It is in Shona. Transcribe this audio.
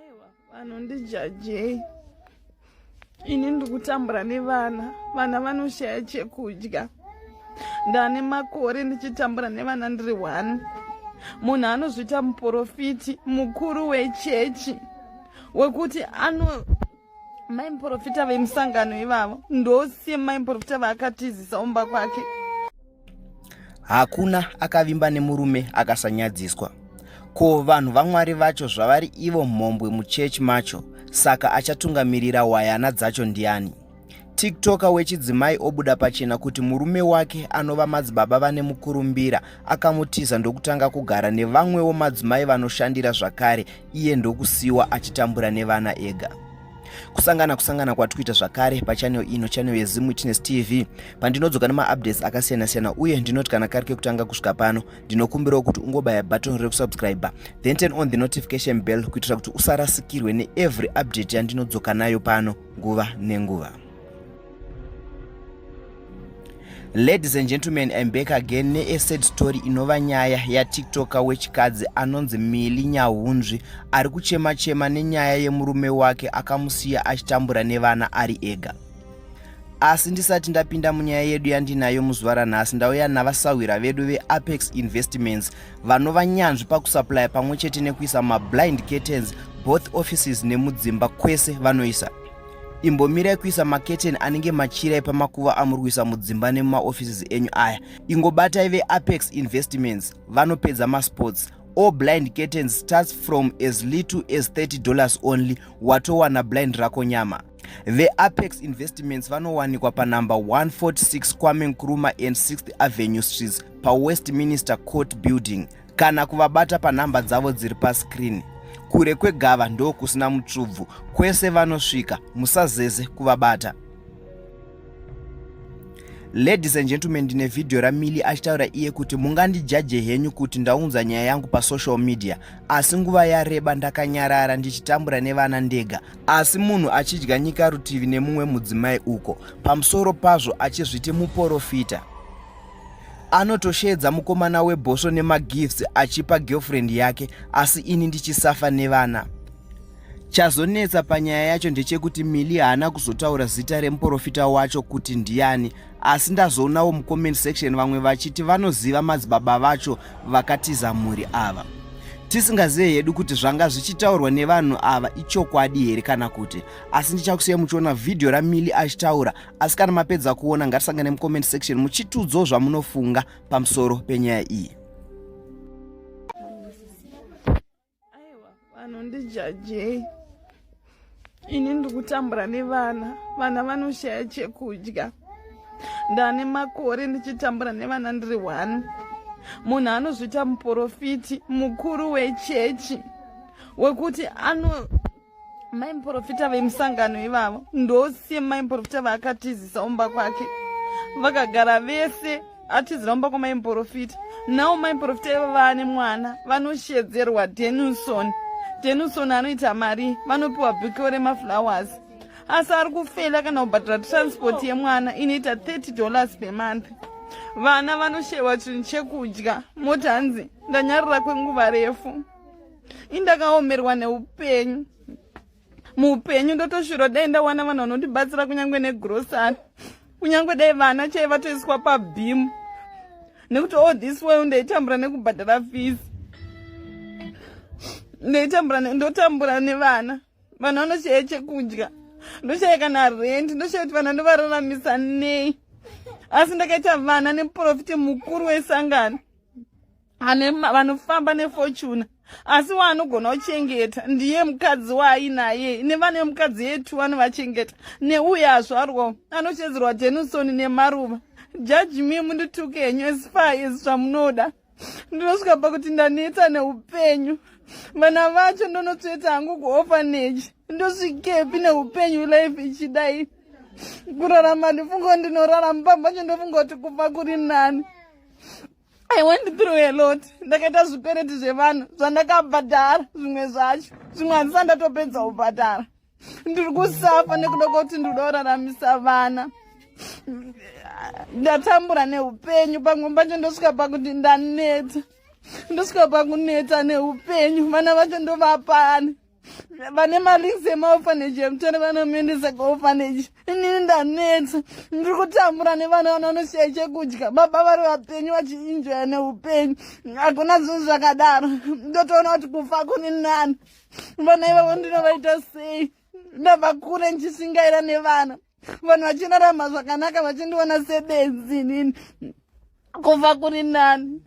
Aiwa, vanondijajei. Ini ndiri kutambura nevana, vana vanoshaya chekudya. Ndane makore ndichitambura nevana ndiri one. Munhu anozviita muporofiti mukuru wechechi wekuti ano mai muporofita vemusangano ivavo ndosiye mai muporofita vaakatizisa umba kwake. Hakuna akavimba nemurume akasanyadziswa. Ko vanhu vaMwari vacho zvavari ivo mhombwe muchechi macho saka achatungamirira hwayana dzacho ndiani? TikToker wechidzimai obuda pachena kuti murume wake anova madzibaba vane mukurumbira akamutiza ndokutanga kugara nevamwewo madzimai vanoshandira zvakare iye ndokusiwa achitambura nevana ega. Kusangana kusangana kwatikuita zvakare pachannel ino, channel yeZim Witness TV, pandinodzoka nemaupdates akasiyana-siyana uye ndinoti kana kari kekutanga kusvika pano ndinokumbirawo kuti ungobaya button rekusubscribe then turn on the notification bell kuitira kuti usarasikirwe neevery update yandinodzoka nayo pano nguva nenguva. Ladies and gentlemen, I'm back again ne a sad story inova nyaya yaTikToker wechikadzi anonzi Milly Nyahunzvi ari kuchema chema nenyaya yemurume wake akamusiya achitambura nevana ari ega. Asi ndisati ndapinda munyaya yedu yandinayo muzuva ranhasi, ndauya navasahwira vedu veApex Investments vanova nyanzvi pakusuplya pamwe chete nekuisa mablind curtains both offices nemudzimba kwese vanoisa. Imbomirai kuisa maketeni anenge machira epamakuva amuri kuisa mudzimba nemumaoffices enyu aya. Ingobatai veApex Investments vanopedza masports. All blind curtains starts from as little as $30 only, watowana blind rako nyama. VeApex Investments vanowanikwa panumber 146 Kwame Nkrumah and 6th Avenue Streets paWestminster Court Building kana kuvabata panhamba dzavo dziri pascreen. Kure kwegava ndokusina mutsvubvu, kwese vanosvika, musazeze kuvabata. Ladies and gentlemen, ndine vhidhiyo raMilly achitaura iye kuti mungandijaje henyu kuti ndaunza nyaya yangu pasocial media, asi nguva yareba ndakanyarara ndichitambura nevana ndega, asi munhu achidya nyika rutivi nemumwe mudzimai uko, pamusoro pazvo achizviti muporofita. Anotosheedza mukomana webhosvo nemagifts achipa girlfriend yake, asi ini ndichisafa nevana. Chazonetsa panyaya yacho ndechekuti Milly haana kuzotaura zita remuporofita wacho kuti ndiani, asi ndazoonawo mucomment section vamwe vachiti vanoziva madzibaba vacho vakatiza mhuri ava. Tisingazive hedu kuti zvanga zvichitaurwa nevanhu ava ichokwadi here kana kuti, asi ndichakusiya muchiona vhidhiyo raMilly achitaura, asi kana mapedza kuona ngatisangane mucomment section muchitiudzawo zvamunofunga pamusoro penyaya iyi. Aiwa, vanondijajei. Ini ndiri kutambura nevana, vana vanoshaya chekudya. Ndane makore ndichitambura nevana ndiri one. Munhu anozviita muporofiti mukuru wechechi wekuti ano mai muporofita vemusangano ivavo ndosiye mai muporofita vaakatizisa umba kwake vakagara vese atizira umba kwamai muporofita nawo mai muporofita ivo vaane mwana vanoshedzerwa denison denison anoita mari vanopiwa bhuko remaflowers asi ari kufela kana kubhadhara transport yemwana inoita 30 dollars per month vana vanoshewa chinhu chekudya moti hanzi ndanyarira kwenguva refu indakaomerwa neupenyu muupenyu ndotoshura dai ndawana vanhu vanondibatsira kunyange negrosari kunyange dai vana chai vatoiswa pabhimu nekuti all this way ndaitambura nekubhadhara fees ndaitambura ndotambura nevana vana vanoshaya chekudya ndoshaya kana rent ndoshaya kuti vana ndovararamisa nei asi ndakaita vana nemuprofiti mukuru wesangano ane vanofamba nefortuna asi waanogona kuchengeta ndiye mukadzi waainaye nevana vemukadzi yetu vanovachengeta neuyo azvarwa anochedzerwa denison nemaruva judge me mundituke henyu as far as zvamunoda ndinosvika pakuti ndanetsa neupenyu vana vacho ndonotsveta hangu kuorphanage ndosvikepi neupenyu life ichidai kurarama ndifunga ndinorarama pambacho ndofunga kuti kufa kuri nani I went through a lot. Ndakaita zvikwereti zvevanhu zvandakabhadhara zvimwe zvacho. Zvimwe handisati ndatopedza kubhadhara. Ndiri kusafa nekuda kwekuti ndinoda kuraramisa vana. Ndatambura neupenyu pamwe pacho ndosvika pakuti ndaneta. Ndosvika pakuneta neupenyu. Vana vacho ndovapani. Vane malinks emaorphanage emutare vanomuendesa kuorphanage. Inini ndanetsa, ndiri kutambura nevana, vana vanoshaya chekudya, baba vari vapenyu vachiinjoya neupenyu. Hakuna zvinhu zvakadaro. Ndotoona kuti kufa kuni nani. Vana ivavo ndinovaita sei? Ndabva kure ndichisingaira nevana, vanhu vachirarama zvakanaka vachindiona sebenzi. Inini kufa kuri nani.